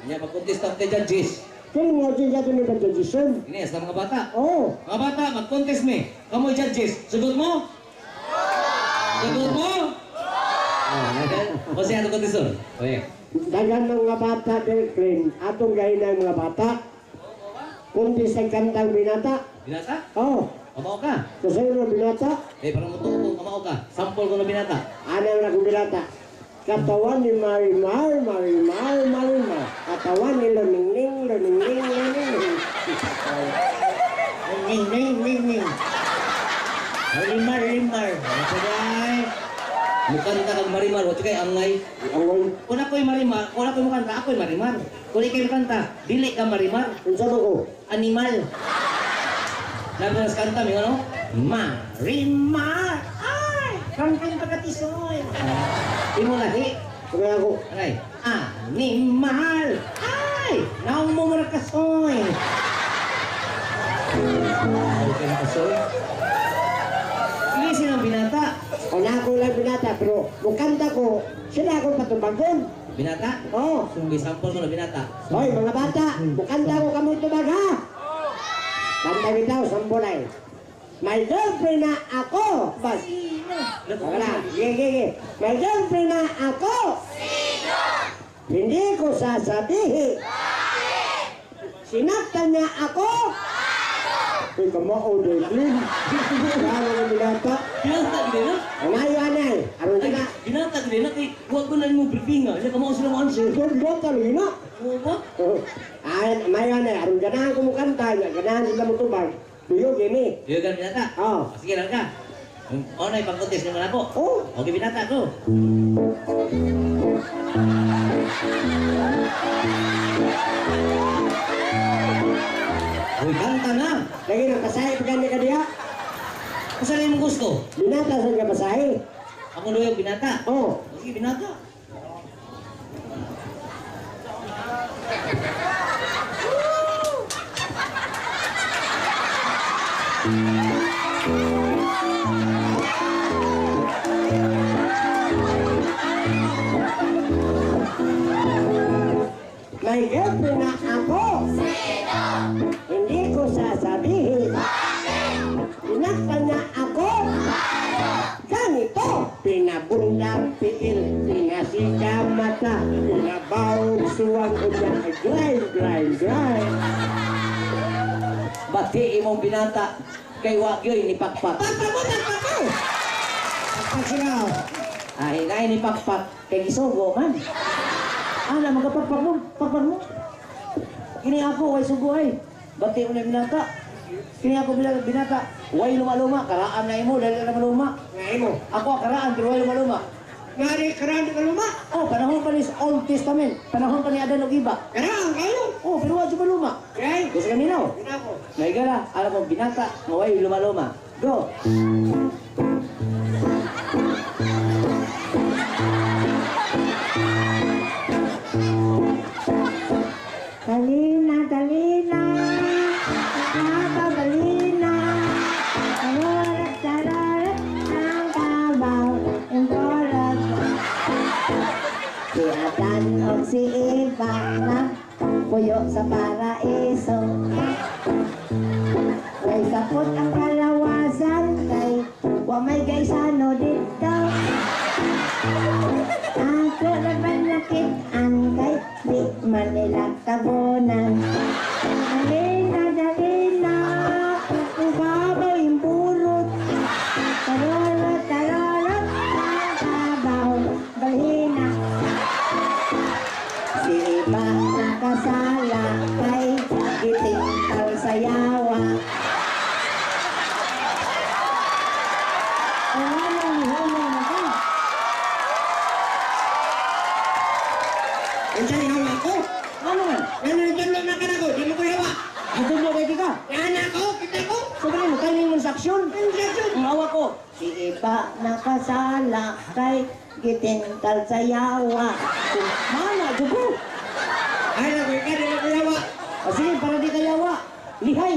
Nya pag-contest ta kay judges. Kini mo siya ito ni Judgeson. Ini sa mga bata. Oh, Mga bata, mag-contest mi. Kamoy judges. Sugot mo? Sugot mo? Oh, o siya ato contest. Okay. Dagan mga bata del clean. Atong gahin ang mga bata. Kundi sa kantang binata. Binata? Oh, Kamao ka. sa iyo binata. Eh, parang mutuo ko, kamao ka. Sample ko na binata. Ano na akong binata? Katawan ni Marimar, Marimar, Marimar. Katawan ni Luningning, Luningning, Luningning. Ning, ning, ning, ning. Rimar, rimar. Sabay. Mukanta kag Marimar, wa kay angay. Angoy, Kung ako'y Marimar, kung ako'y mukanta, ako'y Marimar. Kung ika'y mukanta, dili ka Marimar. unsa ba ko? Animal. Nabi nas kanta, may ano? Marimar! Ay! Kantang pagkatisoy! Imo lagi. Kaya ako, Aray. Animal! Ay! Naong mo muna kasoy! Okay na kasoy. Sige silang binata. una ako lang binata, pero mukanta ko, sila akong patubagon. Binata? Oh, Sige, sample mo na binata. hoy mga bata, mukanta ko kamo tubag ha. Kanta bitaw, sambulay. May girlfriend na ako. Bas. Wala. Sige, sige. May girlfriend na ako. Sino? Hindi ko sasabihin. Sinaktan niya ako. Uy, kamao, Declan. Klaro ng binata. Binata, gini na? Ang ayo, anay. Aron Ay, na. binata, gini na. Kay, huwag ko na mo briefing nga. Hindi ka mao sila mo answer. Ito, binata, lagi na. Oo ba? Oh, ay, may anay. Aron ganahan ko mo kanta. Ganahan sila mo tubag. Tuyo, gini. Diyo ka binata? Oh. O, sige lang ka. O na, ipag-contest naman ako. Oh. Okay, binata ko. Uy, kanta na. Lagi na, pasahe pa gani ka diha. Kung saan imong gusto? Binata sa ka pasahe. Ako luyog binata. Oh. O, sige, binata. May girlfriend na ako. Sino? Hindi ko sasabihin. Pinaktan niya ako. Ganito. Pinabundang piil, pinasika mata, pinabawog suwang unya, grind, grind, grind. Bati imong binata kay wa gyoy ni pakpak. Pakpak mo, pakpak mo! Pakpak sila. Ay, nay ni pakpak kay gisugo man. Ana magapakpak mo, pakpak mo. Kini ako way sugo ay. Bati mo na binata. Kini ako binata. Way luma-luma, karaan na imo dali na maluma. Ngayon mo. Ako karaan pero way luma-luma. Ngari, karaan ka luma. Oh, panahon pa ni Old Testament. Panahon pa ni Adan ug Eva. Karaan kayo. Oh, pero wa jud maluma. Okay? Gusto ka minaw? Ako. Naigala, alam mo binata, nga way luma-luma. Go. Dalina, dalina, nakadalina, tararat, tararat, ang kabaw, ang borat. Si Adan o si Eva na puyo sa paraiso. Kay sapot ang kalawasan, kay wa may gaysano dito. Ako na panakit-an kay di man nila tabunan. Dalina, dalina, ang babaw yung burot. Tararot, tararot, ang kabaw, balhina. Si iba nakasala kay gitintal sa yawa. Ang anong nihawa na ka? Unsa ni hawa ko? Ano man? Ano nagtudlo na ka na ko? Di mo ko hawa. Nagtudlo kay ka? Yan ako, kita ko. So ganun mo, timing mo sa aksyon. Ang awa ko. Si iba nakasala kay gitintal sa yawa. Mana, jugo. Ay, ako ka, di mo ko hawa. O sige, para di kayawa. Lihay.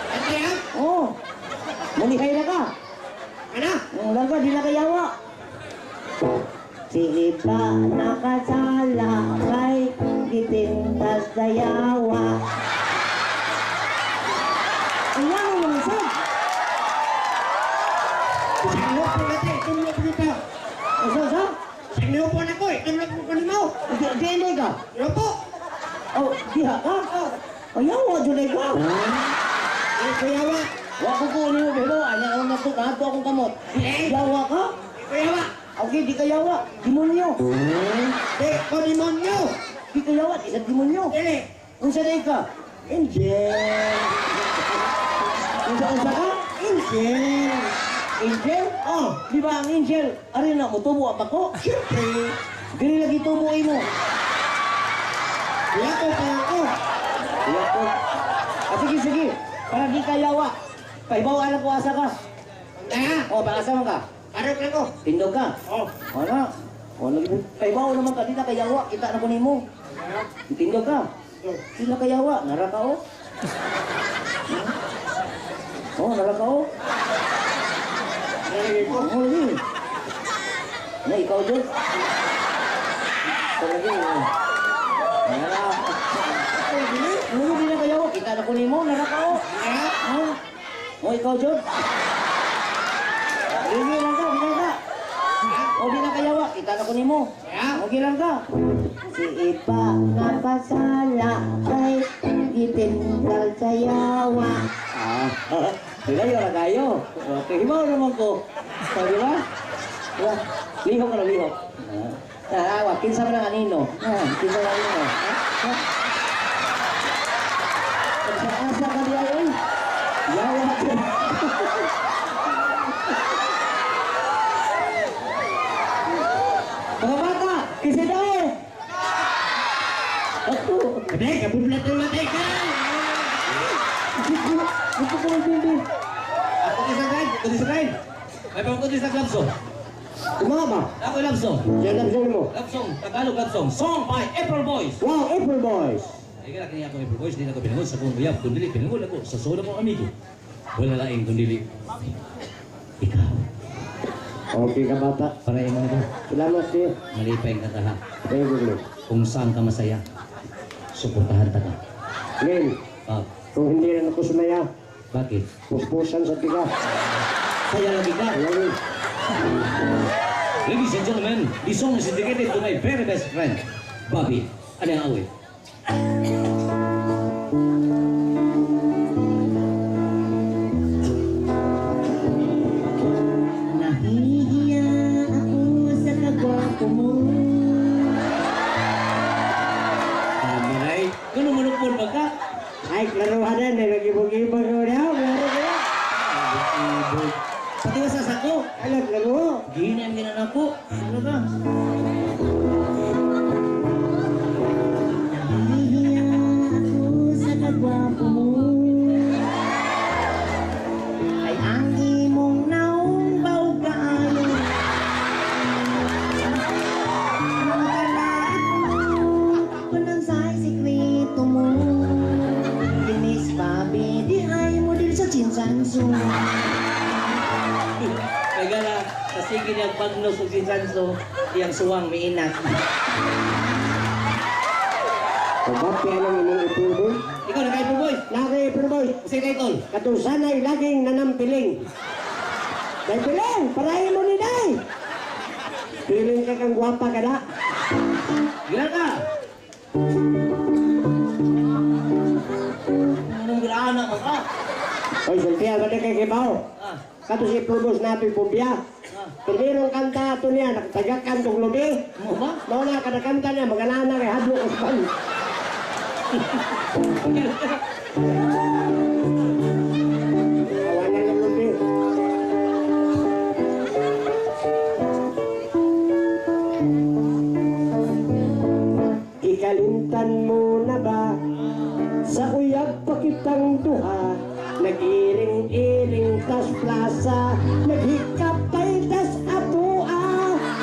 Ate ha? Oo. Mulihay na ka. Ano? Ang langga, di na kayawa. Si iba nakasala kay gitintal sa yawa. Ang yawa mo sa? Sino po natin? Tumulog kita. Asa, asa? Sino po na ko eh? Tumulog ko nimo. Di, di, di ka? Ano po? Oh, diha ka? Oh, yawa, dyan ka. Ay, kuyawa. Wa ko ko ni mo pero ana ang nato nato akong kamot. Yawa ka? Kuyawa. Okay, di ka yawa. Demonyo. Di, ko demonyo. Di ka yawa, di sa demonyo. Dili. Unsa day ka? Angel. Unsa unsa ka? Angel. Angel? Oh, Di ba ang angel? Ari na motubo ang bako? siyempre. Dili lagi tubo imo. Kuya ko pa ako. Iya ko. Ah, sige, sige. Para di ka yawa. Pahibaw alam ko asa ka. Tanga. O, pangasa man ka. Arok lang ko. Tindog ka. Oh. Wala. O, lagi. Pahibaw naman ka. Di na kayawa. Kita na ko nimo. Tindog ka. Di na kayawa. Nara ka, oh. Oh, nara ka, oh. Nalagay ko. Oh, lagi. Na, ikaw dyan. Ikaw lagi. Oh. Nara. Ano, di na kayawa. Kita na ko nimo. Nara ka, oh. Tanga. Oh, oh ikaw, John. Sige lang ka, di lang ka. O, di na kayawa. Kita na ko nimo. Ya. Okay lang ka. Si iba napasala kay gitindal sa yawa. Ah, di na kayo. Okay, himaw naman ko. O, di ba? Diba? Lihok ka na, lihok. Ah, awa, kinsa man ang anino. Ah, kinsa man ang anino. Ah, ah. Asa ka di ay, oy. Yawa ka. Mga bata, kinsa daw? Ako. Hindi, kabublat-ulat eh ka. Ako ko magbindi. Ako di sa guide, ako di sa guide. May pangko di sa love song. Kumaha ba? Ako love song. Yan ang sa'yo mo. Love song, Tagalog love song. Song by April Boys. Wow, April Boys. Ay kaya kini ako April Boys, di na ko pinangol sa kong uyab, kundili pinangol ako sa solo kong amigo. Wala laing kundili. Ikaw, Okay ka bata. para imo ko, Salamat sa'yo. malipay ka taha. Thank you, Glenn. Kung saan ka masaya, suportahan ta ka. Glenn, Ah, kung hindi na ako sumaya, bakit? puspusan sa tiga. Saya lagi ka. Lagi. Ladies and gentlemen, this song is dedicated to my very best friend, Bobby. Ano ang awit? Nahihiya ako sa kagwapo mo. Tama na eh. Ganun manukpon ba ka? Ay, klaruhan na. Nagibog-ibog ko na. Klaro ko. Ibog. Pati ba sa sako? Alam, klaro. Gina ang ginanak ko. Ano ka? Nahihiya ako sa kagwapo mo. Ay ang imong naong baw kaayo. Magkala ako kung nansay sikreto mo. Kinis Bobby, di ay mo din sa chinsanso. Kaya na, kasi ginang bagnos o sinsanso, iyang suwang miinak. O ba't anong imong April Boy? Ikaw, nakaipon boy. Lagi April Boy. Kasi title. Katong sana'y laging nanampiling. Day piling, parahin mo ni Day. Piling ka kang gwapa ka na. Gila ka. Anong gilana mo ka? Oy, sultihan ba di kay Kibaw? Ah, Kato si April Boys nato'y pubya. ah. Primerong kanta ato niya, nakatagakan kong lubi. Mo ba? Mao na kada kanta niya, magalana kay hadlo ko sa Awa na ng lubi. Ikalintan mo na ba sa uyab pa kitang duha? Nag-iring-iring tas plaza, naghikapay tas atua.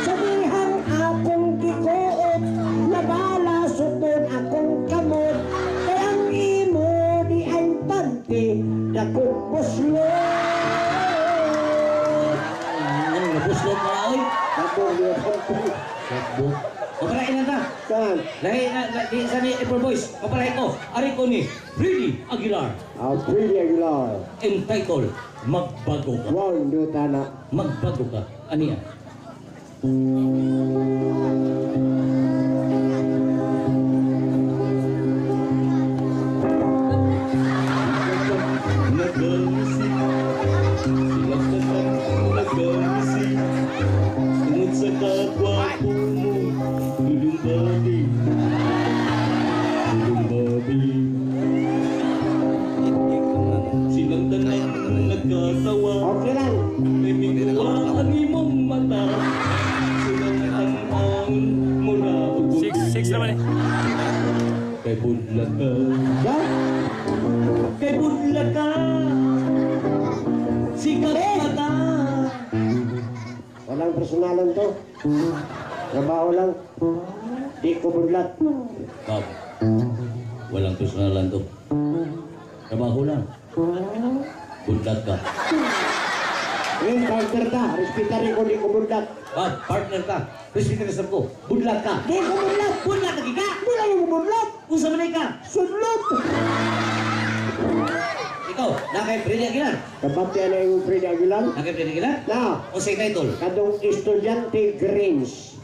Sa dihang akong gikuot, nabala sukon akong kamot. Kay ang imo di ay panty, dakong buslot. Anong nabuslot mo na, oy? Dakong buslot. Sakbo. O para ina ta. Saan? Lahi na, Di sa ni April Boys. Mapalahi ko. Ari ko ni Freddie Aguilar. Ah, Freddie Aguilar. Entitled, Magbago Ka. Wow, hindi na. Magbago ka. Aniya? Nagasi, sila ka nagasi, tungod sa kagwapo mo, dulong babi, dulong babi. Silang tanan nagkatawa, Okay lang. may mikuha ang imong mata, silang ang mula ug 6 naman eh. Kay budlak ka. Ya? Kay budlak ka. Sikat mata. Walang personalan to. Trabaho lang. Di ko budlat. Bob, walang personalan to. Trabaho lang. Budlak ka. Ngayon, partner ta. Respetari ko, di ko budlat. Bob, partner ka. Respect ka sa ko. Budlak ka. Di ko budlat! Budlak ka ka? Wala yung budlat! Unsa man ka? Sudlot! Ikaw, na kay Freddie Aguilar. Kabati na yung Freddie Aguilar. Na kay Freddie Aguilar? Na, O say title? kadong estudyante Greens.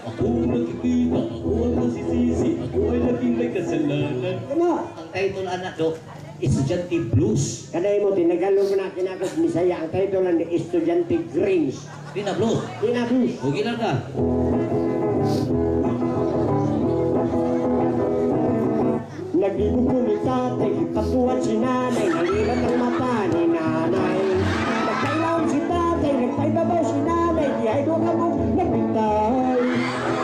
Ako nakikita, ako ang nasisisi, ako ay laging may kasalanan. Ano? Ang title anak do, Estudyante Blues. Kanay mo, tinagalog na kinakos Misaya. Ang title lang ni Estudyante Greens. Di na blues. Di na blues. Huwag lang ka. Naglibuko ni tatay, patuwad si nanay, nalilat ang mata ni nanay. Nagpailaw si tatay, nagpaibabaw si nanay, di ay doon ako nagbintay.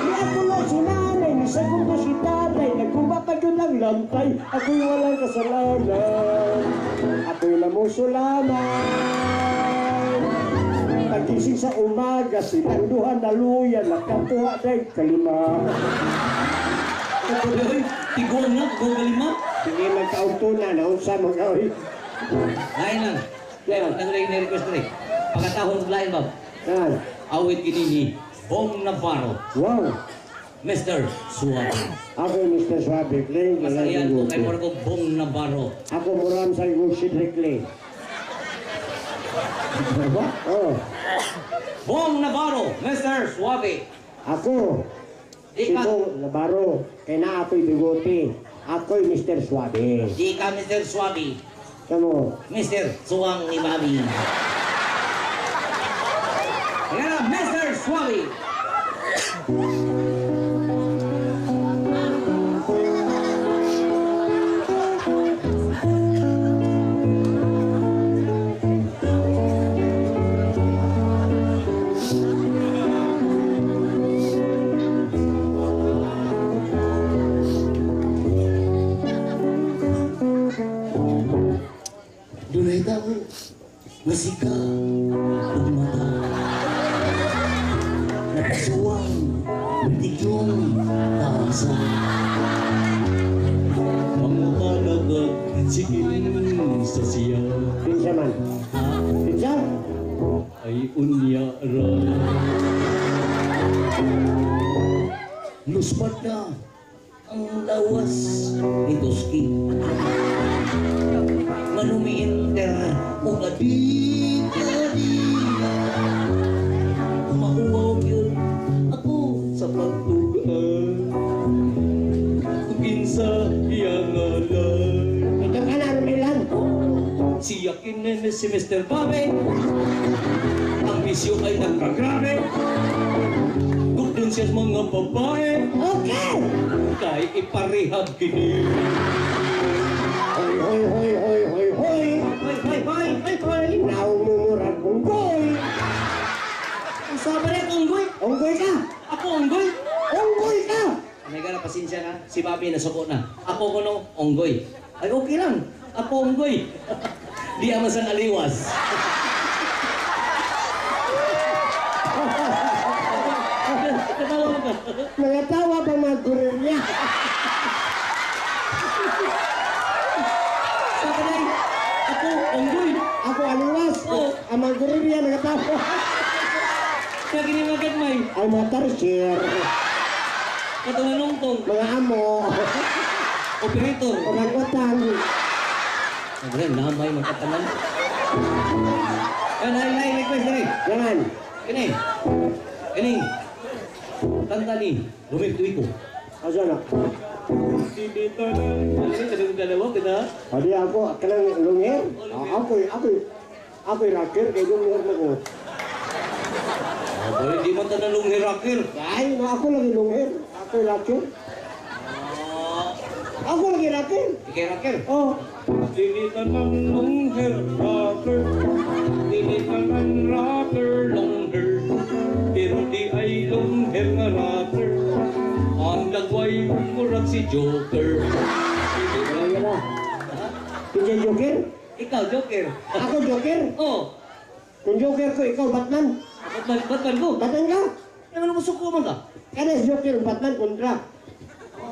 Niakulo si nanay, nisagundo si tatay, nagkumba pa yun ang lantay, ako'y walang kasalanan. Ako'y lamuso lamang. Pagkising sa umaga, silang duha na luya, nakakuha dahil kalima. Uy, tiguan na, tiguan kalima. Sige, magkaugto na, naunsa mo ka, oy. Lain lang. Lain lang, ni request ko rin. Pagkatahon lain, Bob. Yan. Awit kini ni Bong Navarro, Wow. Mr. Suave. Ako, Mr. Suave, Clay, Masayan ko kay Morgo Bong Navarro. Ako, muram sa igong Cedric Clay. Ba? Oh, Bong Navarro, Mr. Suave. ako, si Ika, Bong Navarro, kay na ako'y bigote. Ako'y Mr. Suave. di ka Mr. Suave. Kamo, Mr. Suwang ni Mami. Kaya na, Mr. Suave. Dunay tao, masika, ug mata. Napasuwang, bitigyong, tasa. Mga kalagag, sikin sa siya. Kinsa man? Kinsa? Ay unya ra. Luspat na ang lawas ni Toski. Manumiinter o adi-adi. Mauwaw yun ako sa pagtugaan. Kinsa iyang alay. Ito ka na, Romelan. Siya kinene si Mr. Babe. Ang bisyo ay nagkagrabe. Gugdon siya sa mga babae. Okay! Kay iparehab kini. Hoy, hoy, hoy, hoy, hoy, hoy! Hoy, hoy, hoy, hoy, hoy. Naong mumurag unggoy! Unsa ba rin unggoy? Unggoy ka! Ako unggoy. Unggoy ka! May gara pasensya na. Si Bobby nasuko na. Ako kuno unggoy. Ay okay lang. Ako unggoy. Di ama sang aliwas. Katawa mo ka. Nangatawa pa mga gurilya. Sa kanay, ako unggoy. Ako aliwas. Oo. Ang mga gurilya nangatawa. Kaya kini mga gagmay. Ay mga tarsier. Katong nanungtong. Mga amo. Operator. Orang-utang. Sabi, namay magkatanan. Yan, ay, ay, request dali. Yan. Kini. Kini. Kanta ni Romel Tuico. Asa na? Dalawa kita. Adi ako, kanang lungher. Ako, ako, ako rakir, kay lungher na ko. Ah, boy, di man tanan lungher rakir. Ay, na ako lagi lungher. Ako rakir. Ah, Ako lagi rakir. ikay rakir. Oh, Dili tanan lungher rocker. Dili tanan rocker lungher. Pero di ay lungher nga rocker. Ang lagway murag si Joker. wala na. PJ Joker? Ikaw, Joker. Ako Joker? Oh, Kung Joker ko, ikaw Batman. Batman, Batman ko. Batman ka? Ano mo suko man ka? Kana si Joker, Batman kontra.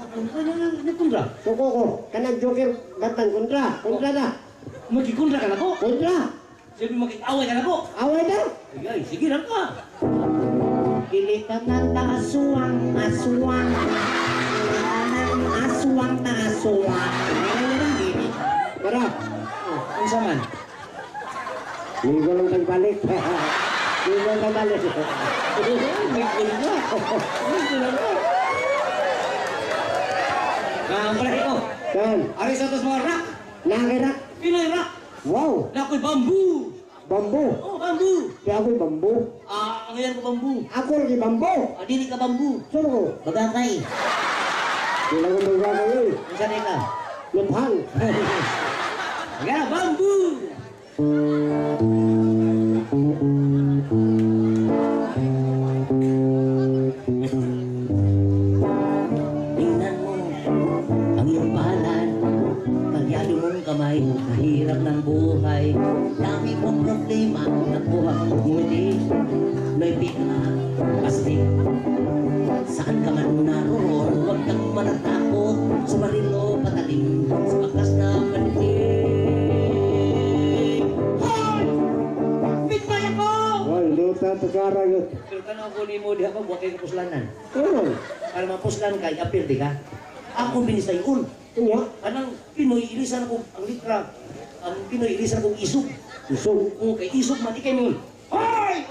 Ano ano kontra? Suko ko. Kana Joker, Batman kontra. Kontra na. Magkikondra ka na ko. Kontra. Sabi makikaway ka na ko. Away na. Ay, ay, sige lang ka. Dili ka ng aswang, aswang. Anang aswang na aswang. Tara. Ang saman. Ligo lang tagbalik. Ligo lang tagbalik. May gulo na. May gulo na. Ang pala ko. Yan. Ari sa tos mga rock. Nakirak. Pinoy rock. Wow. Nakoy bamboo. Bambu. Oh, bamboo. Kaya ako'y bambu. Ah, ang ngayon ko bamboo. Ako lagi bambu. Ah, dili ka bamboo. Sino ko? Bagakay. Di lang ko magkakayo eh. Ang sanay ka. Luphang. Kaya bamboo. Tingnan mo ang iyong palad. Kalyado mong kamay, kahirap ng buhay. Dami mong problema, nakuha mong ngumiti. Noy ka, astig. Saan ka man naroon, huwag kang matatakot. Sa baril o patalim, sa bakas na pantig. Hoy! Bitbay ako! Well, luta tukara yun. Pero kano ko nimo diha ko, buwakay kapuslanan. Ano? Para mapuslan ka, apir di ka. Ako binisayon. Ano? Anang Pinoy ilisan ko ang litra. Ang Pinoy ilisan kong isog. Isog. Kung kay isog man ikay mo. Hoy!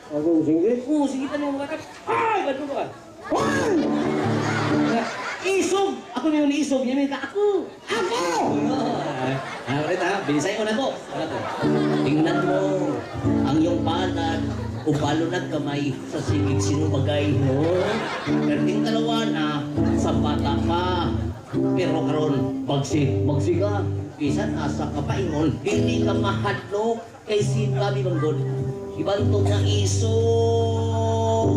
Ako singgit. Oo, sige tanong mga kap. Ay, ba't mo ka? Hoy! Isog! Ako na yung isog. Yamin ka, ako! Ako! Ah, ulit ha, binisay ko na to. Ano to? Tingnan mo ang iyong palad o palo ng kamay sa sigig sinubagay mo. Perting dalawa na sa bata pa. Pero karon bagsi, bagsi ka. Bisan asa ka paingon, hindi ka mahadlok kay si Gabi Banggod. Ibantog na isog.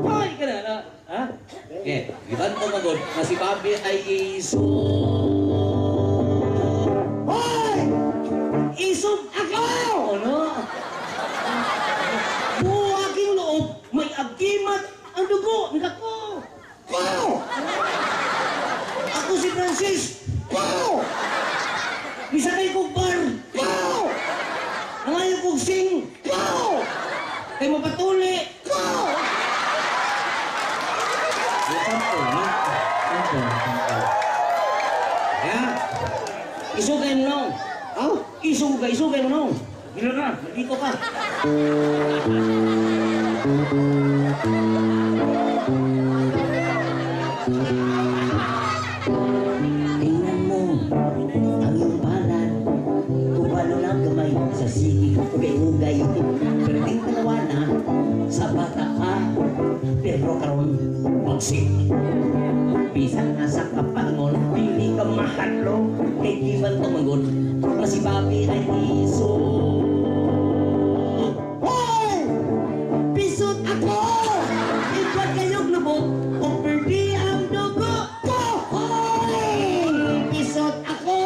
Hoy! Ka na, na. Ha? Okay, ibantog na god na si Bobby ay isog. Hoy! Isog! Ako! Ano? Buwaking loob, may agimat ang dugo. Nako! Ko! Ako si Francis! Ko! Misakay kong bar! Ko! Nangayo kong sing! Ko! Kay mapatuli! Ko! Ya. Isugay mo nong. Ah? Isugay, isugay mo nong. Gila ka, dito ka. Tingnan mo ang iyong palad. Tubalo ng gamay sa sigig ugay-ugay. Perting dalawa na sa bata ka. Pero karon bagsik. Bisan asa ka paingon, dili ka mahadlok kay di man tumangon. Na si Bobby ay iso. Hoy! Pisot Ako! Ikot kayong lubot, o perdi ang dugo. Ko! Hoy! Pisot ako!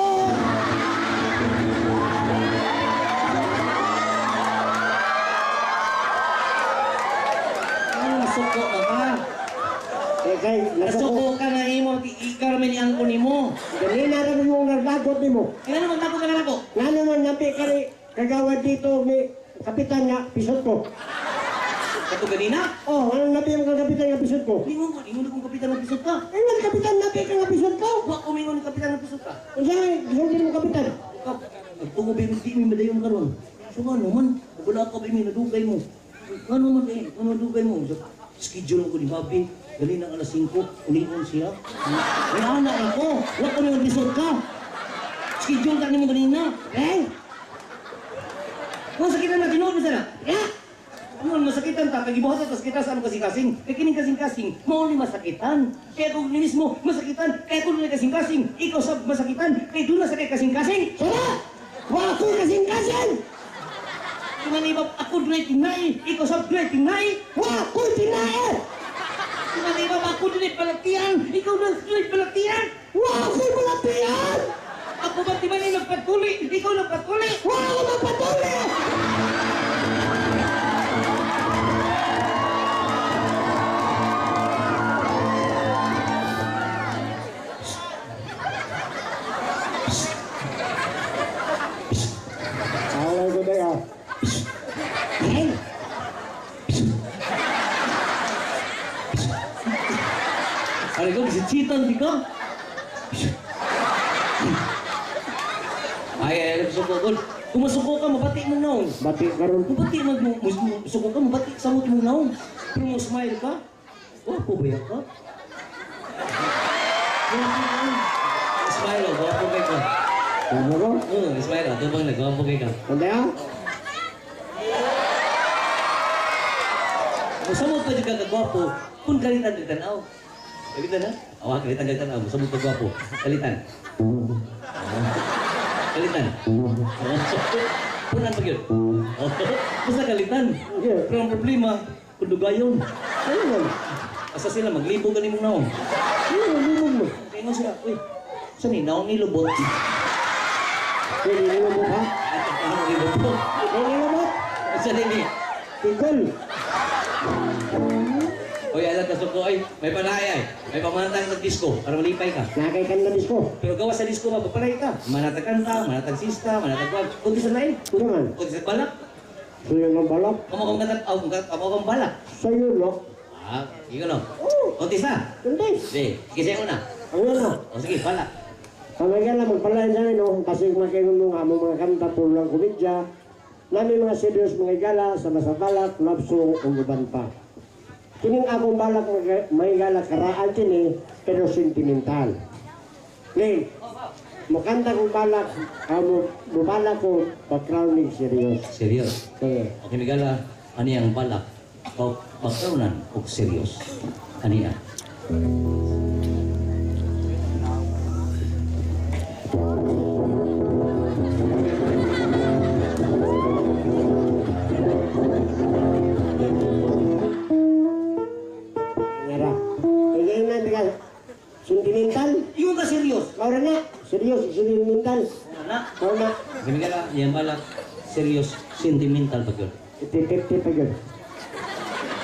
Ano, nasuko ka ba? Eh, kay, nasuko. Nasuko ka na imo, ikaw naman ni angko nimo. Ganina rin yung naglagot nimo. Kaya naman tapos ka na ako. Nga naman napi kani kagawad dito ni kapitan nga pisot ko. Kato ganina? Oh, anong nabi ang kapitan nga pisot ko? Ningon ko, ningon akong kapitan ng pisot ka. Ingon kapitan nabi ka nga pisot ko. Wa ko mingon ni kapitan ng pisot ka. Unsa may gisulti mo kapitan? Kap, nagtungo ba yung di mi madayon karon? So ano man, wala ka ba mi nadugay mo? Ano man eh, ano nadugay mo? So, schedule ko ni Bobby, dali ng alas 5, ulingon siya. May anak ako, wa ko mingon pisot ka. Schedule ka nimo kanina. Eh? Masakitan na tinuod mo sana. Ya! Ano, masakitan ta, kay gibuhat ta kita sa ano kasing-kasing. Kay kining kasing-kasing, mao ni masakitan. Kaya kung ni mismo masakitan, kaya kung ni kasing-kasing, ikaw sa masakitan, kay doon na sa kay kasing-kasing. Sara! Wa ako'y kasing-kasing! Tingnan iba, ako dunay tinai, ikaw sa dunay tinai. Wa ako'y tinae! Tingnan iba, ako dunay palatian, ikaw na dunay palatian. Wa ako'y balatian! Ako ba di ba ni nagpatuli, ikaw nagpatuli. Wa ako magpatuli! Awal ko tayo. Eh? Ano ko, bisitsitan di ka? Ay, ay, ay, suko ko. Kung masuko ka, mabati mo naong. Bati karon. Mabati mo, suko ka, mabati sa mo mong naong. Pero mo smile ka, wapo ba yan ka? Smile, oh, gwapo kay ka. Ano ko? Oo, smile, oh, tubang na, gwapo kay ka. Ano ya? Kung samot pa dyan ka kagwapo, kung kalitan di tanaw. Kalitan ha? Awa, kalitan kalitan. Awa, samot ka gwapo. Kalitan. Kalitan. Punan pa yun. Basta kalitan. Yeah. Pero ang problema, kung dugayon. Ano man? Asa sila, maglibo ka nimong naong. Ano man lumog mo? Kaya sila, uy, sa ni naong nilubot. Pwede nilubot ha? At ang nilubot. Pwede nilubot? Asa nini? Tigol. Oy, alam ka suko, ay, may panay ay. May pamanatang sa disco para malipay ka. Nakay kan na disko. Pero gawa sa disco, mapapanay ka. Manatag kanta, manatag sista, manatag kwan. Kunti sa lain. Ano man? Kunti sa balak. Suyo ng balak. Kamo kang katag, aw, kamo kang balak. Sa'yo no? Ah, ikaw no. Oo. Kunti sa. Hindi. Sige, sige una. Ang ano? O sige, balak. Kamagyan lang, magpalain sa amin, no? Kasi makingon mo nga among mga kanta, puro lang komedya. Namin mga serious mga igala, sa masabalak, love song, o uban pa. Kining akong balak, may gala karaan kini, pero sentimental. Ning, mukanta kong balak, amo, mubalak ko, background ning serious. Serious. Sige. Okay, migala, ani ang balak? O pagkaunan og serious. Ani ah. Ngara. Kaya na, di ka, sentimental. Yung ka serious. Kaura na, serious, sentimental. Wala. Kaura na, Okay, migala, ani ang balak? Serious, sentimental pag yun. 50-50 pa yun.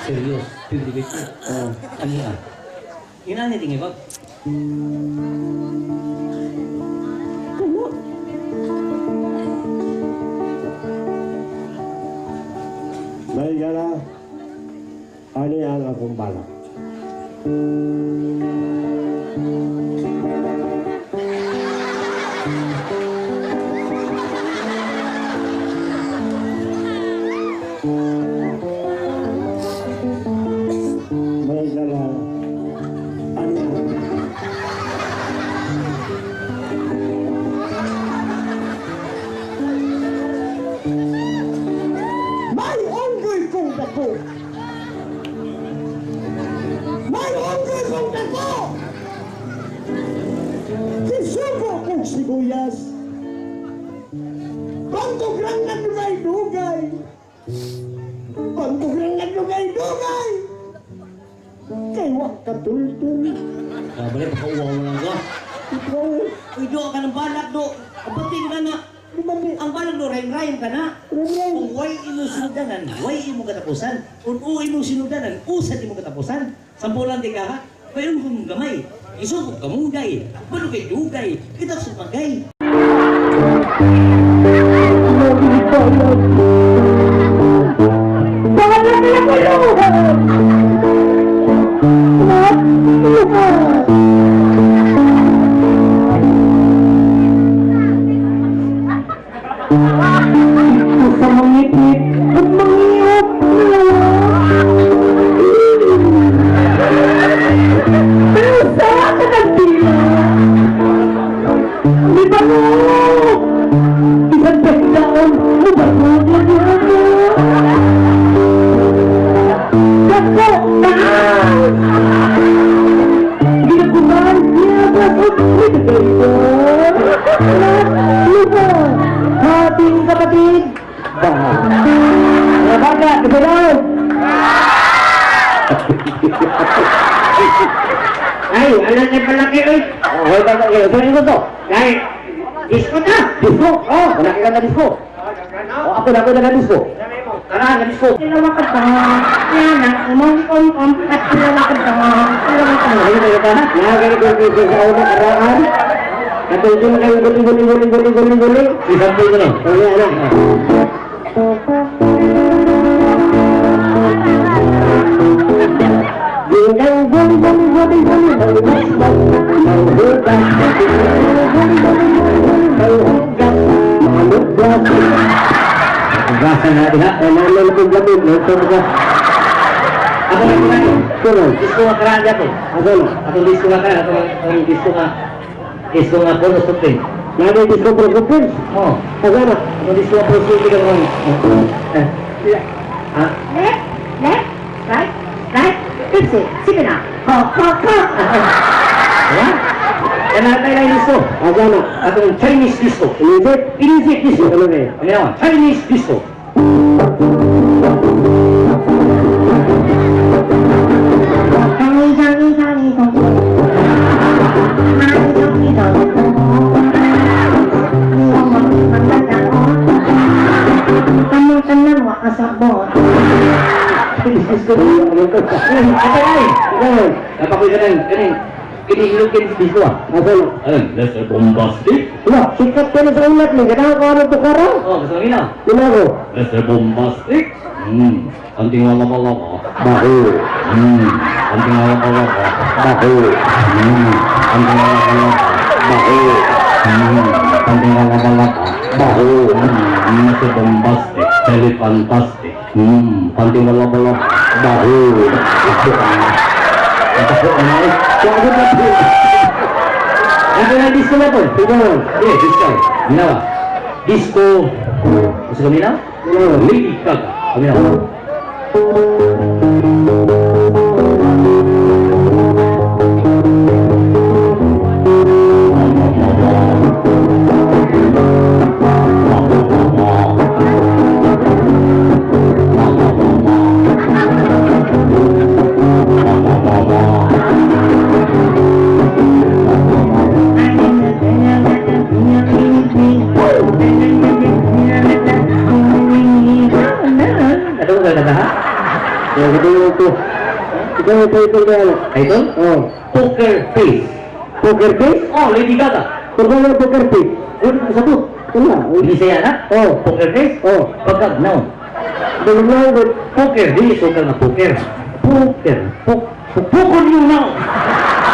Serious, 50-50. Ah. Ani ah. Inani tingin ba? Ano? May gala, ani ang akong balak. May gala, ani ang May unggoy kong dako. May unggoy kong dako. Kisuko kong sibuyas. Bangkog lang nagdugay-dugay. Bangkog lang nagdugay-dugay. Kay wa katultul. Balik, pakauwaw mo lang ko. Ikaw, Uy, do ka ng balak, do. Pati ka na. di ba may Ang balak, do, rhyme-rhyme ka na. Rhyme-rhyme. Kung way imo sinudanan, way imo katapusan. Kung u imo sinudanan, usad imo katapusan. Sampulan di ka ha? Bayon kong gamay. Isukog kamunggay. Balugay dugay. Kita sumagay. Bakit na Okay, okay, okay. Sino ito? Dahil, disco na! Disco? Oh, wala ka na disco. Oh, ako na, ako na disco. Tara, na disco. Dalawa ka ba? Yan ang umong om om at dalawa ka ba? Dalawa ka ba? Nagagagagagag sa una karaan. Katulog na kayo guli guli guli guli guli guli. Isample ko na. Kaya na. Ginang guli guli guli guli manghugas guli guli guli guli manghugas manghugas. Hugasan na diha. Ano na kong gamit? Ito ka. Ako na kumain. Sino? Disco nga karaan dyan ko. Ako na. Atong disco nga karaan. Atong disco nga. Disco nga puno something. Nagay disco pro kupin. Oh. Ako na. Atong disco nga puno something. Eh. Ha? Left, left, right, right. Ipsi, sige na. Ho, ho, ho. Diba? Yan na tayo lang disco. Ako na. Atong Chinese disco. Inisip? Inisip disco. Ano na yun? Ano yan? Chinese disco. Chinese disco. Ito ay. Napakoy ka ng kanin. Kinihilugin disco ah. Ako na. Ayun, let's say bombastic. Wala, sikat ka na sa ulat ni. Ganahan ko ano to karo? Oh, gusto mo na? Tinago. Let's say bombastic. Anting wala-wala. Baho. Anting wala-wala. Baho. Anting wala-wala. Baho. Anting wala-wala. Baho. Nasa bombastic, very fantastic. Anting wala-wala. Baho. Ako na eh. Bago na po. Ano na disco na to? Ikaw. Eh, disco. Minawa. Disco. Gusto kami na? Minawa. Lady Gaga. Kami na. Ano ba na ha? Ikaw ito. Ikaw ito ito ito. Ay ito? Oh. Poker face. Poker face? Oh, Lady Gaga. Pagka poker face? Ano sa to? Wala. Hindi siya na? Oh. Poker face? Oh. Pagka noun. Dalawa. Poker, di poker na poker. Poker. Poker yung noun.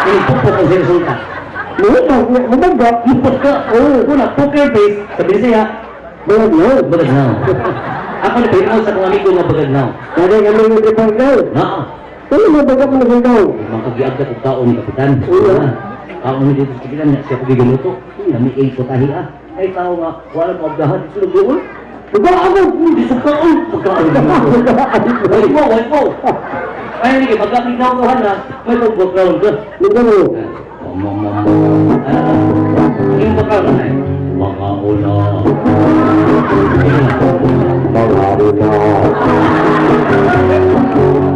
Ini poker ang resulta. Mubag. Mubag. Pagka, oh, una, poker face, sabi siya, Bagag na. bagag noun. Ako na pinao sa kong amigo nga bagag noun. Kaya kami yung bagag na. Naa. Ano mabagak mo na daw? Makagiagda kong taon ni Kapitan. Oo. Taon ni dito sa Kapitan, siya ko gigaluto. Nami ay putahi ah. Ay tao nga, wala mo abdahan dito lugoon. Baga ako, hindi sa kaon. Pagkaon. Wait mo, wait mo. Ay, hindi, pagka ikaw na, may pag-background ka. Lugar mo. Yung background na eh. Mga una. Mga una.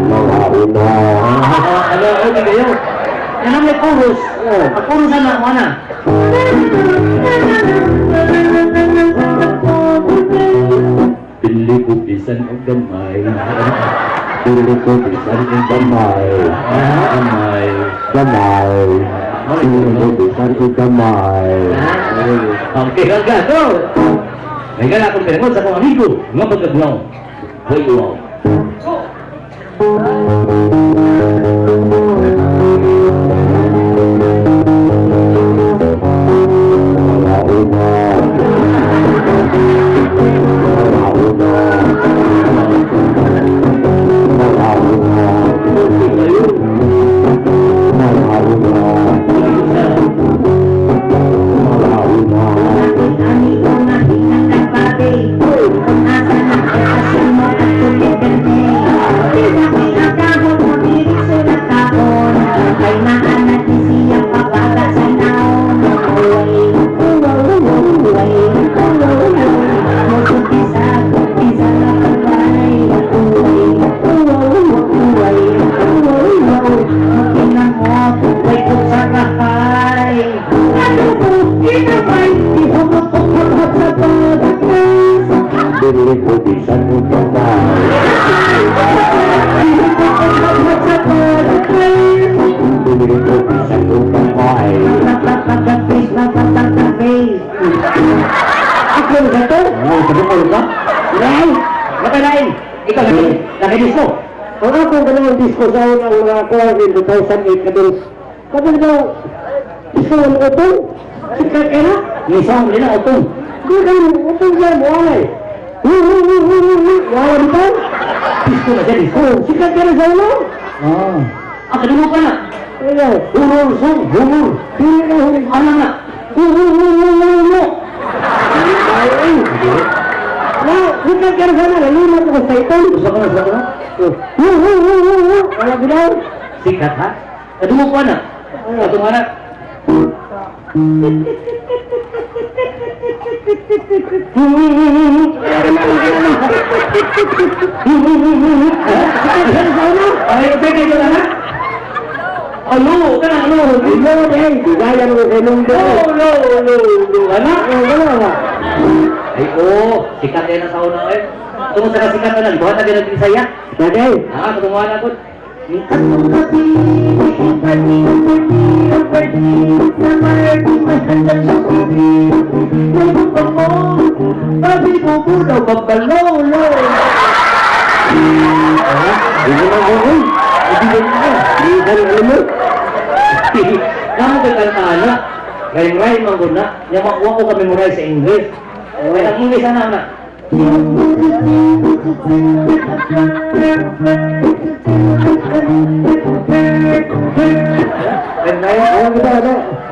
Mga una. Ano, okay kayo. Yan ang may chorus. Ang chorus na, mana. Pili ko bisan og gamay. Pili ko bisan og gamay. Gamay. Gamay. Pili ko bisan og gamay. Okay, hangga, go! May gala akong pinangon sa akong amigo, nga pagkagnaw. Hoy, wow. Mga una. Mga una. Mga una. Mga una. Mga una. Tumilig ko bisan ko kamay. Tumilig ko bisan ko kamay. Ako na to? Sabi ko ba? Lain! Nakalain! Ikaw, nakadisco! Ang akong ganang disco sa unang mga kuha in 2008 kadun. Kadun daw, disco ng utong. Sikat ka na? Yung song nila, utong. Di kayo, utong yan, walay. Wala dito? Disco na siya, disco. Sikat ka na sa ulo? Ah. Ah, kadungo ka na. Ano? Horror song, horror. Pili ka huli. Ano na? Horror. Ay, na, sikat ka na sana. Nalimat ako sa itong. Gusto ko na, gusto ko na. Wala ginaw. Sikat, ha? Kadungo ka na. Kadungo na. Ay, pwede ka na? Alo, ka na, alo. Alo, eh. Gaya mo kay Mundo. Lo, lo, lo, lo. Ano? Ano, ano? Ay, oo. Sikat yan ang sauna eh. Tungkol sa kasikat na, buhat na din ang Bisaya. Bagay. Ah, katunguhan ako. Hindi mo ko. Hindi mo. Hindi ka alam mo. Kamu kay kantana. Galing-galing man ko na. Nya makuha ko ka memorize sa English. Kaya ang English ana na.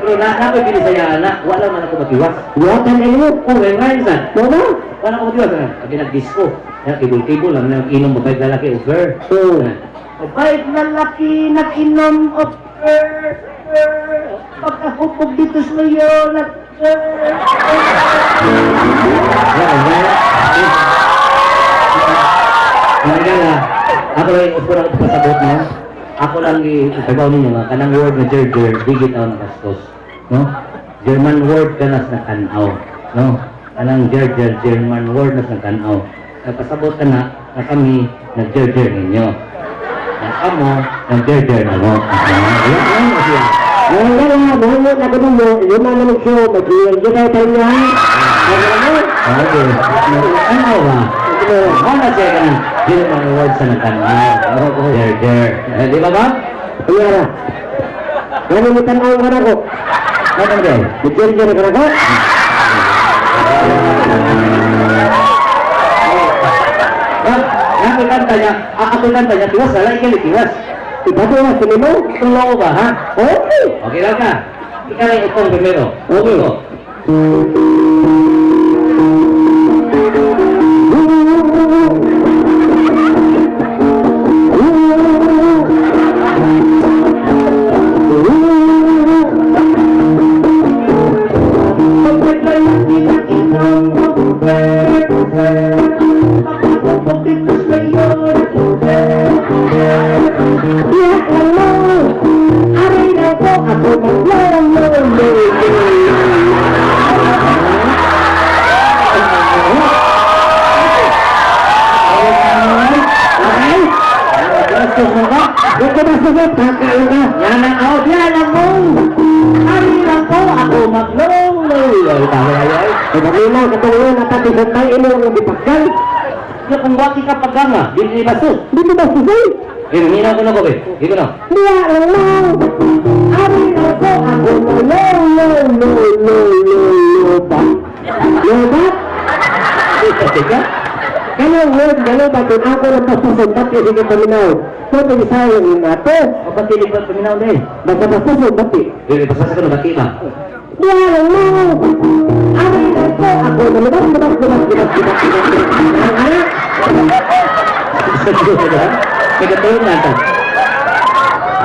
Pero na ako binisaya na, wala man ako matiwas. Buhatan ay mo. Oh, ngayon san. Mama? Wala ako matiwas. Sabi nag-disco. Kibol-kibol lang, nag-inom mabait lalaki over. Oo. Mabait lalaki, nag-inom over. Pagkahupog dito sa iyo, nag... Ako lang, upo lang pasabot no? Ako lang ipagaw ninyo nga, kanang word na jerjer, digit aw na kastos. No? German word ka na sa kanaw. No? Kanang jerjer, German word na sa kanaw. Nagpasabot ka na, na kami nag-jerjer ninyo. Na kamo, nag-jerjer na mo. Ano siya? Ngayon nga nga, buhungot na ko mo, lima na mag-show, mag-jerjer tayo tayo niya. Okay. Ano ba? Ano siya ka ng German word sa nakanaw? Jerjer. Di ba ba? Iya na. Ano mo tanaw ka na ko? Ano ba? Mag-jerjer ka na ko? Ako kanta niya, ako kanta niya, tiwas, alay ka, tiwas. Ipatuwas, sinimo? Tulong ko ba, ha? Okay. Okay lang ka. Ikaw lang itong primero. Okay. Kung waki ka pagkanga, di ni baso. Di ni baso, sir. Minaw ko na ko, be. Dito na. Niya lang lang. Ari na ko, ako na lo, lo, lo, lo, lo, lo, ba? Lo, ba? Teka. Kaya word, gano'n ba? Kung ako lang baso, ba't yung sige paminaw? So, pag-isayo yung ato. O, ba't hindi pa paminaw na eh? Basta baso, ba't eh? Basta sa ko na, ba't ba? Niya lang lang. Ari na ko, ako na lumabas, lumabas, lumabas, lumabas, lumabas, lumabas. Pagkatulong natin.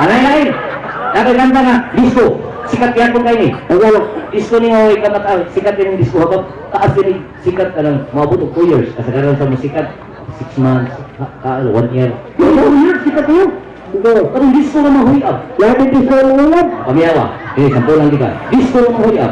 Alay, alay. Nakaganda nga. Disco. Sikat yan po kayo eh. Disco ni Hoy Kamatao. Sikat din yung disco. Habang taas din sikat ka lang. Maabot og 2 years. Kasagaran sa mo sikat. 6 months. 1 year. 2 years sikat yun. Anong disco na mahuyab? Lahat yung disco na mahuyab? Pamiyawa. Eh, sampo lang di ka. Disco na mahuyab.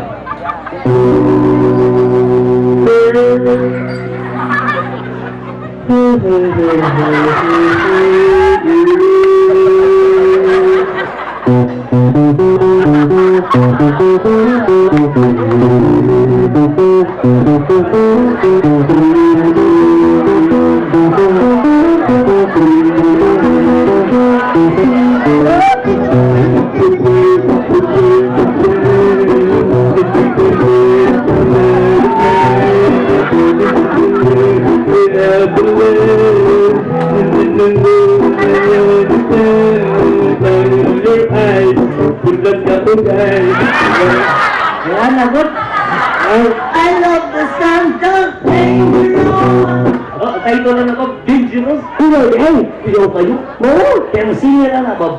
I love the sound of dangerous. Oh, tayo lang ako, dangerous. Kuya, ay! Iyaw kayo. Oo! Pero singer na ba?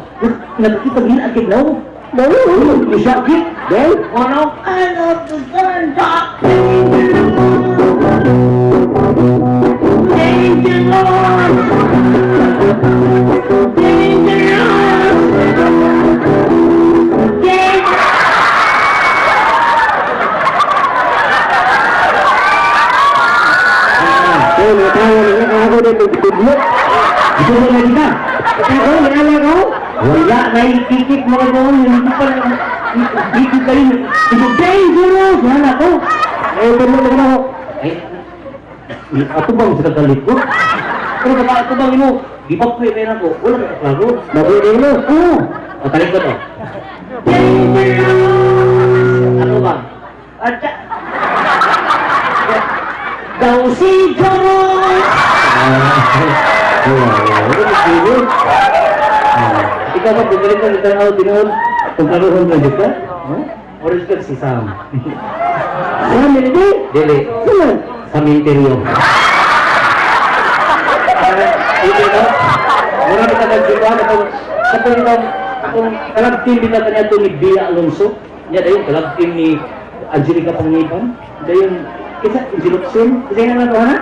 Nakikita din ang ginaw. Oo! Musakit. Day! Ano? I love the sound of dangerous. Dangerous. Dangerous. Dangerous. Ay, natawa na ako din nagtudlo. Gusto mo na kita? Ako, naalala ko? Wala, naikikik mo ka doon. Hindi pa lang. Hindi kayo. Ito, dangerous! Wala ko. Ay, tudlo na ako. Ay, ato bang sa katalikod? Pero kapag ato bang imo, di ba pwede na ko? Wala ka klaro. Mabuti mo. Oo. O, talikod o. Dangerous! Ano ba? At, daw si Joros! Ikaw ba, bumalik ka ng tanaw, tinuod, kung karoon ka dito? Orange ka si Sam. Sam, hindi? Dili, Saan? sa minteryo. Dili, no? Mura kita nagjuwa, katong itong, katong kalab team din na kanya ito ni Bea Alonso. Niya dayon, kalab team ni Angelica Panganiban. Dayon, kisa, Angelopsin. Kasi nga na to, ha?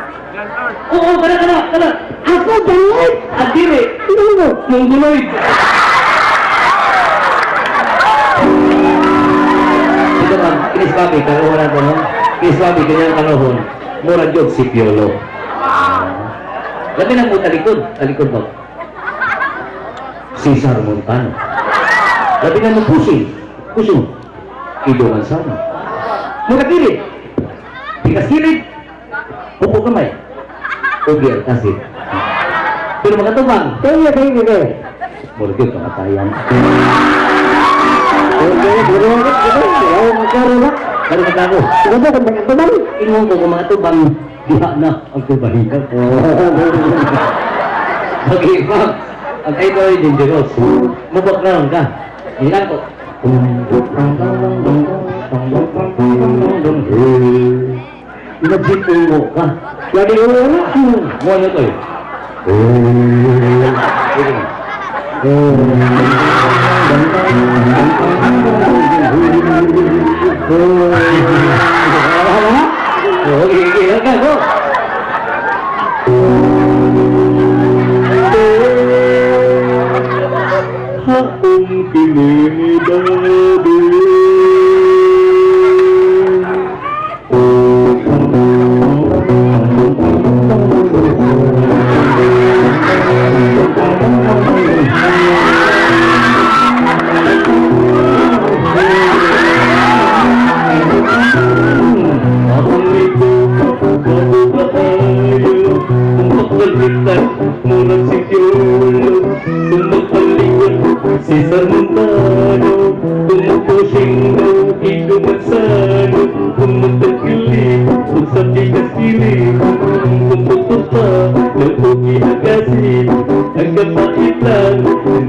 Oo, kana, kana, kana. Ako, dalaw! Adire, Ano mo? Mongoloid. Ito ma'am, kinis Bobby, karoon na ito, no? Kinis Bobby, ganyan karoon. Mura jud si Piolo. Labi na mo talikod. Talikod ba? Cesar Montano. Labi na mo pusing. Pusing. Ido Manzano. Mura kilid. Bigas kilid. Upo kamay. Ugi ang kasit. Pero mga tubang, Thank you, thank you, thank you. mura jud kamatayan. Pero magkako, Ano ba kung mga tubang? ingon ko kung mga tubang, diha na ang tubahikan. Okay, ma'am. Ang kayo ay dangerous. Mabakround ka. Ilan ko. Imagine ungo ka. Lagi ko na. Mo ano to eh. Okay, okay, okay, go. Haong pininidabi. Cesar Montano, tumutusing daw Ido Manzano, tumutagili, kung sa pigasili, tumutupa, ng agasi, ang kapait lang,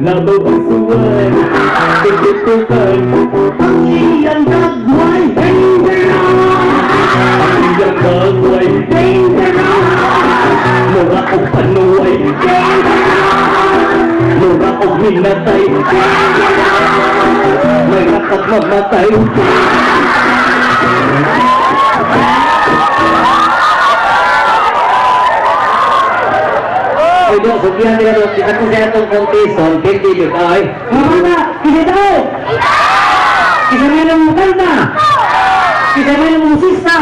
labaw ang suway, tututukan, Ang iyang gagway, dangerous! Ang iyang gagway, Dangerous! Mura og panuway, Dangerous! Mura og minatay, may rakat mamatay. Pwede, sugihan nila ito. Kita ko siya itong contest, 20 yun. Ay, mga bata, kisa tao! Kisa may nang mukanta! Kisa may nang musista!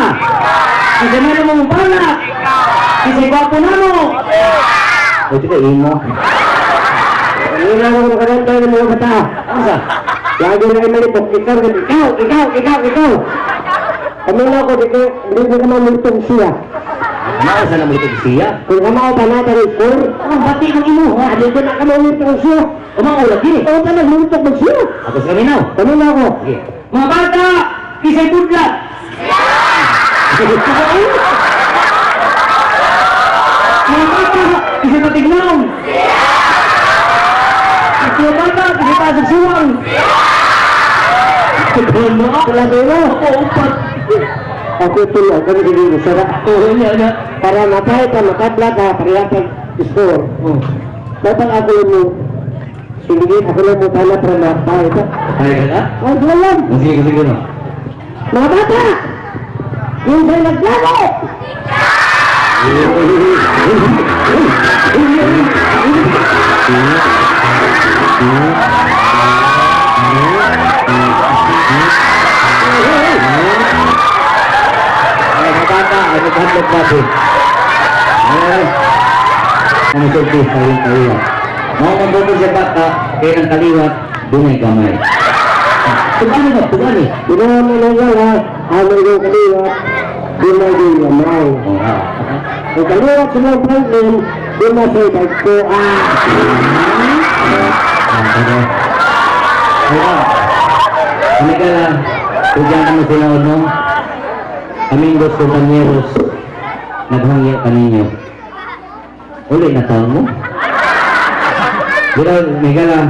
Kisa may nang balak! Kisay gwapo na mo! O, tika, imo. Hindi na ako makakanta ng mga bata. Asa? Lagi na kayo malipok. Ikaw, ikaw, ikaw, ikaw, ikaw. Kami na ako, di ko, hindi ko mamultong siya. Ano sa namultong siya? Kung kamao pa na, pero kur. Ang bati ng imo, ha? Hindi ko na kamamultong siya. Umaulag din eh. Oo, ka nagmultong mag siya. Ako sa kami now. Kami na ako. Sige. Mga bata! Kisay budlat! Mga bata! Kisay patignaw! Mga bata! Kisay pasok siwang! Wala ba yun? Ako, upat! Ako tulo, kami hindi sara. Oo, niya, niya. Para mapahit ka, makabla ka, pareha pag score. Oh. Dapat ako yung sige, ako lang mo pala para mapahit ka. Kaya ka na? Ay, wala lang. Sige, sige, no. Mga bata! Yung sa'yo naglaro! Ay, mga bata, ay naghandlog natin. Ay, ano sulti sa iyong kaliwat. Mga magbubog sa bata, kaya ng kaliwat, dunay gamay. Tugani ba? Tugani. Ginawa mo lang yan, ha? Ano yung kaliwat? Di na yung gamay. Oo nga. Yung kaliwat sa mga Franklin, di na sa'yo dagko. Ah! Ano? Ayun. Ano ka lang? Tudyan kami sila, no? Kaming dos compañeros, naghangya kaninyo. Uli na taon mo. Pero, may gala,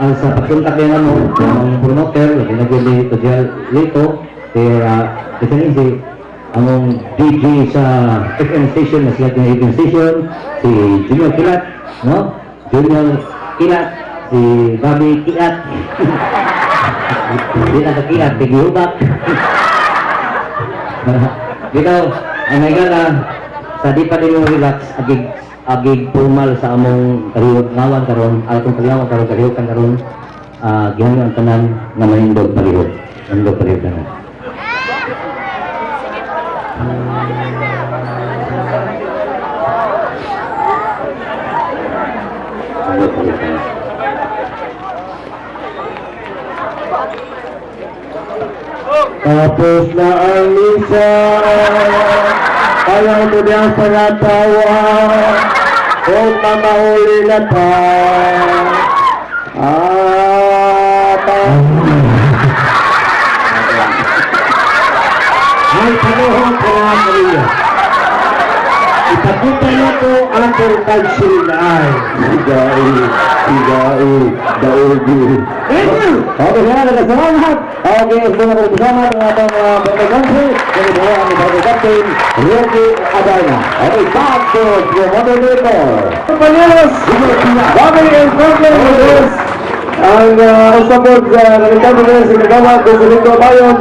sa pagkontak niya mo, ang promoter, lagi na guli ito diyan lito, kaya ito rin si among DJ sa FM station, na sila ng FM station, si Junior Kilat, no? Junior Kilat, si Bobby Kilat. Di na ka Kilat, tigihubak. Dito, ang may gala, sa di pa din mo relax, agig agig formal sa among kariyog ngawan karon, atong kaliwangan karon, kariyokan karon, gihanyo ang tanan nga mahindog palihog. Mahindog palihog tanan. Mahindog palihog tanan. Tapos na ang misa, ayaw mo niya sa natawa, kung mamahuli na pa. Ah, Ay, panuhon ko na kanina. Ipakita niyo po ang pagsilaan. Sigai, sigai, daogi. Thank you! Okay, salamat salamat. Okay, ito na bersama dengan atong Barangay Council, dan di bawah ang Barangay Captain, Rocky Adarna. Okay, back to the moderator. Compañeros, Bobby and Franklin Rodriguez, ang support sa Barangay Council sa Kagawa, Presidente Bayon,